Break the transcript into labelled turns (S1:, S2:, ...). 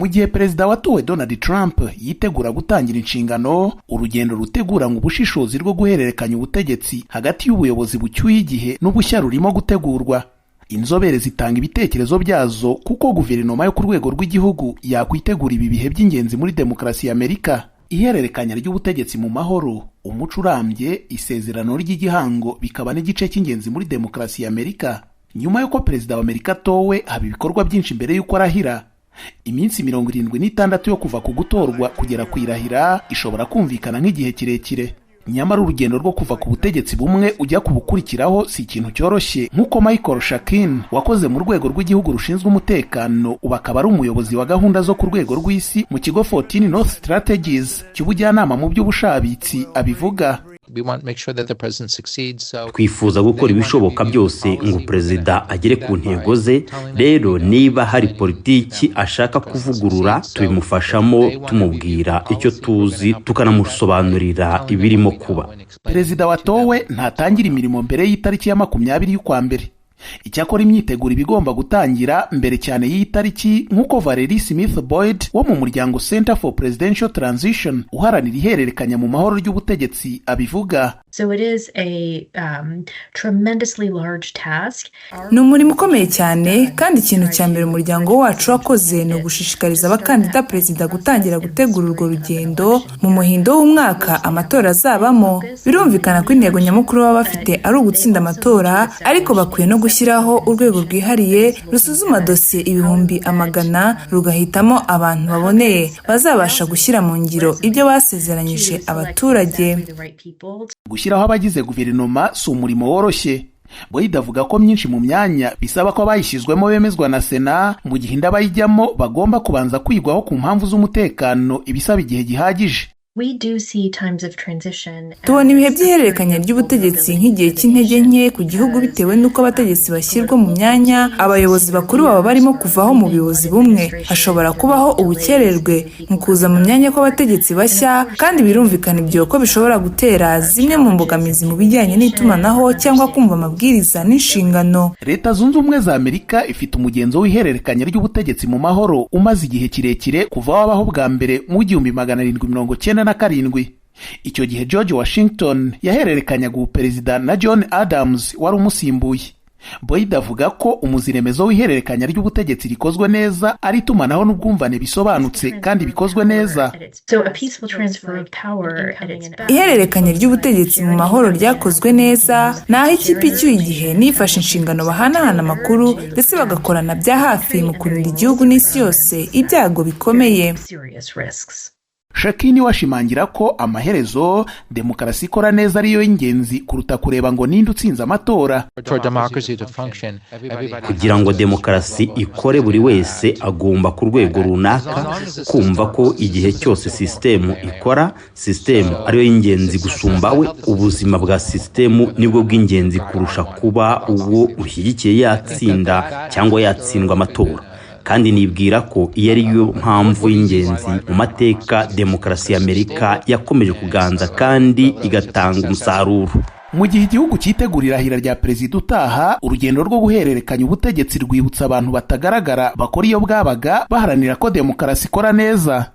S1: Mu gihe perezida watowe Donald Trump yitegura gutangira inshingano, urugendo ruteguranywe ubushishozi rwo guhererekanya ubutegetsi hagati y'ubuyobozi bucyuye igihe n'ubushya rurimo gutegurwa. Inzobere zitanga ibitekerezo byazo kuko guverinoma yo ku rwego rw'igihugu yakwitegura ibi bihe by'ingenzi muri demokarasi ya Amerika. Ihererekanya ry'ubutegetsi mu mahoro, umuco urambye, isezerano ry'igihango bikaba n'igice cy'ingenzi muri demokarasi ya Amerika. Nyuma y'uko perezida wa Amerika atowe, haba ibikorwa byinshi mbere y'uko arahira. Iminsi 76 yo kuva ku gutorwa kugera ku irahira ishobora kumvikana nk'igihe kirekire, nyamara urugendo rwo kuva ku butegetsi bumwe ujya ku bukurikiraho si ikintu cyoroshye, nk'uko Michael Shirkin, wakoze mu rwego rw'igihugu rushinzwe umutekano, ubu akaba ari umuyobozi wa gahunda zo ku rwego rw'isi mu kigo 14 North Strategies cy'ubujyanama mu by'ubushabitsi, abivuga.
S2: Twifuza gukora ibishoboka byose ngo perezida agere ku ntego ze. Rero niba hari politiki ashaka kuvugurura, tubimufashamo tumubwira icyo tuzi, tukanamusobanurira ibirimo kuba.
S1: Perezida watowe ntatangira imirimo mbere y'itariki ya 20 y'ukwa mbere. Icyakora imyiteguro iba igomba gutangira mbere cyane y'iyi tariki, nk'uko Valerie Smith Boyd wo mu muryango Center for Presidential Transition uharanira ihererekanya mu mahoro ry'ubutegetsi abivuga.
S3: So it is a tremendously large task.
S4: Ni umurimo ukomeye cyane, kandi ikintu cya mbere umuryango wacu wakoze ni ugushishikariza abakandida perezida gutangira gutegura urwo rugendo mu muhindo w'umwaka amatora azabamo. Birumvikana ko intego nyamukuru baba bafite ari ugutsinda amatora, ariko bakwiye no gushyiraho urwego rwihariye rusuzuma dosiye ibihumbi amagana, rugahitamo abantu baboneye bazabasha gushyira mu ngiro ibyo basezeranyije abaturage.
S1: Gushyiraho abagize guverinoma si umurimo woroshye. Boyd avuga ko myinshi mu myanya bisaba ko abayishyizwemo bemezwa na Sena, mu gihe indi abayijyamo bagomba kubanza kwigwaho ku mpamvu z'umutekano, ibisaba igihe gihagije.
S4: Tubona ibihe by'ihererekanya ry'ubutegetsi nk'igihe cy'intege nke ku gihugu, bitewe n'uko abategetsi bashyirwa mu myanya, abayobozi bakuru baba barimo kuvaho mu buyobozi bumwe. Hashobora kubaho ubukererwe mu kuza mu myanya kw'abategetsi bashya, kandi birumvikana ibyo ko bishobora gutera zimwe mu mbogamizi mu bijyanye n'itumanaho cyangwa kumva amabwiriza n'inshingano.
S1: Leta Zunze Ubumwe za Amerika ifite umugenzo w'ihererekanya ry'ubutegetsi mu mahoro umaze igihe kirekire, kuva wabaho bwa mbere mu 1797. Icyo gihe George Washington yahererekanyaga ubuperezida na John Adams wari umusimbuye. Boyd avuga ko umuziremezo w'ihererekanya ry'ubutegetsi rikozwe neza ari itumanaho n'ubwumvane bisobanutse kandi bikozwe neza.
S4: Ihererekanya ry'ubutegetsi mu mahoro ryakozwe neza ni aho ikipe icyuye igihe n'ifashe inshingano bahanahana amakuru, ndetse bagakorana bya hafi mu kurinda igihugu n'isi yose ibyago bikomeye.
S1: Shirkin we ashimangira ko amaherezo demokarasi ikora neza ariyo y'ingenzi kuruta kureba ngo ninde utsinze amatora.
S2: Kugira ngo demokarasi ikore, buri wese agomba ku rwego runaka kumva ko igihe cyose sisitemu ikora, sisitemu ariyo y'ingenzi gusumba we. Ubuzima bwa sisitemu nibwo bw'ingenzi kurusha kuba uwo ushyigikiye yatsinda cyangwa yatsindwa amatora. Kandi nibwira ko iyo ari yo mpamvu y'ingenzi mu mateka demokarasi ya Amerika yakomeje kuganza kandi igatanga umusaruro.
S1: Mu gihe igihugu cyitegura irahira rya perezida utaha, urugendo rwo guhererekanya ubutegetsi rwibutsa abantu batagaragara bakora iyo bwabaga baharanira ko demokarasi ikora neza.